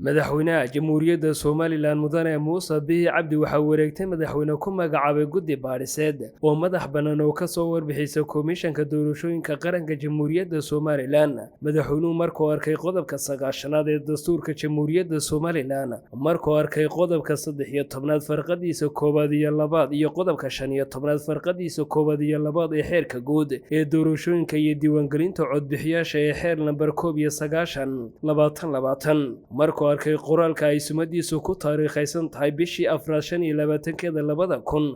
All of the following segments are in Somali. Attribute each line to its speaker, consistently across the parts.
Speaker 1: Madaxweynaha Jamhuuriyadda Somalilan Mudane Muuse Biixi Cabdi waxaa wareegtay madaxweyne ku magacaabay guddi baadhiseed oo madax bannaan oo ka soo warbixisa Komishanka Doorashooyinka Qaranka Jamhuuriyadda Somalilan. Madaxweynuhu markuu arkay qodobka 90aad ee dastuurka Jamhuuriyadda Somalilan, markuu arkay qodobka 13aad farqadiisa koowaad iyo labaad iyo qodobka 15aad farqadiisa koowaad iyo labaad ee xeerka guud ee doorashooyinka iyo diiwaangelinta codbixiyaasha ee xeer lambar 91/2020, markuu arkay qoraalka ay sumadiisu ku taariikhaysan tahay bishii afraad 25-keeda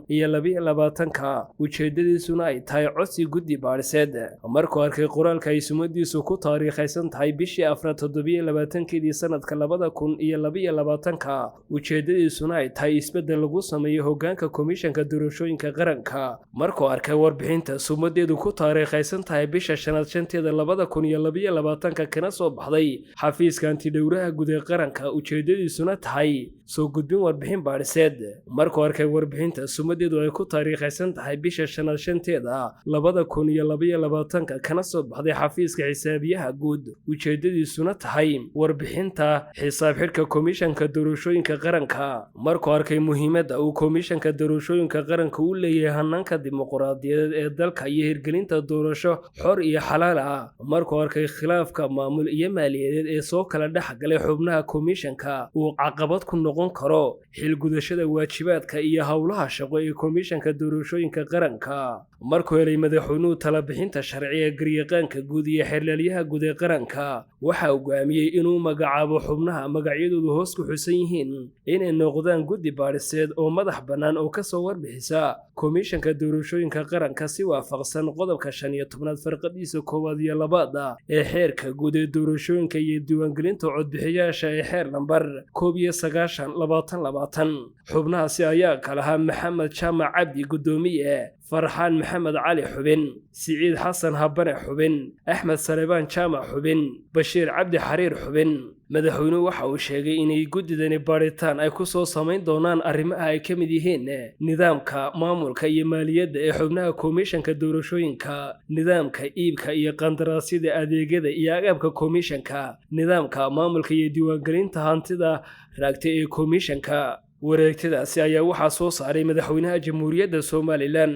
Speaker 1: 2022-ka, ujeedadiisuna ay tahay codsi guddi baadhiseed, markuu arkay qoraalka ay sumadiisu ku taariikhaysan tahay bishii afraad 27-keedii sanadka 2022-ka, ujeedadiisuna ay tahay isbeddel lagu sameeyo hoggaanka Komishanka Doorashooyinka Qaranka, markuu arkay warbixinta sumadeedu ku taariikhaysan tahay bisha shanaad 5-teeda 2022-ka, kana soo baxday xafiiska Hantidhowraha Guud ee Qaranka, ujeedadiisuna tahay soo gudbin warbixin baadhiseed, markuu arkay warbixinta sumadeedu ay ku taariikhaysan tahay bisha shanaad 5-teeda 2022-ka, kana soo baxday xafiiska Xisaabiyaha Guud, ujeedadiisuna tahay warbixinta xisaab xidhka Komishanka Doorashooyinka Qaranka, markuu arkay muhiimadda uu Komishanka Doorashooyinka Qaranka u leeyahay hanaanka dimuqraadiyadeed ee dalka iyo hirgelinta doorasho xor iyo xalaal ah, markuu arkay khilaafka maamul iyo maaliyadeed ee soo kala dhex galay xubnaha komishanka uu caqabad ku noqon karo xilgudashada waajibaadka iyo howlaha shaqo ee Komishanka Doorashooyinka Qaranka, markuu helay madaxweynuhu talabixinta sharciga garyaqaanka guud iyo xeerlaalyaha guud ee qaranka, waxaa go'aamiyey inuu magacaabo xubnaha magacyadoodu hoos ku xusan yihiin inay noqdaan guddi baadhiseed oo madax bannaan oo kasoo warbixisa Komishanka Doorashooyinka Qaranka, si waafaqsan qodobka 15aad farqadiisa koowaad iyo labaada ee xeerka guud ee doorashooyinka iyo diiwaangelinta codbixiyaasha ee xeer lambar 91/2020. Xubnahaasi ayaa kalahaa: Maxamed Jaamac Cabdi, guddoomiye; Farxaan Maxamed Cali, xubin; Siciid Xasan Habane, xubin; Axmed Salebaan Jaamac, xubin; Bashiir Cabdi Xariir, xubin. Madaxweynuhu waxa uu sheegay inay guddidani baadhitaan ay ku soo samayn doonaan arrimaha ay ka mid yihiin nidaamka maamulka iyo maaliyadda ee xubnaha komishanka doorashooyinka, nidaamka iibka iyo qandaraasyada adeegyada iyo agabka komishanka, nidaamka maamulka iyo diiwaangelinta hantida raagtay ee komishanka. Wareegtadaasi ayaa waxaa soo saaray madaxweynaha Jamhuuriyadda Somalilan.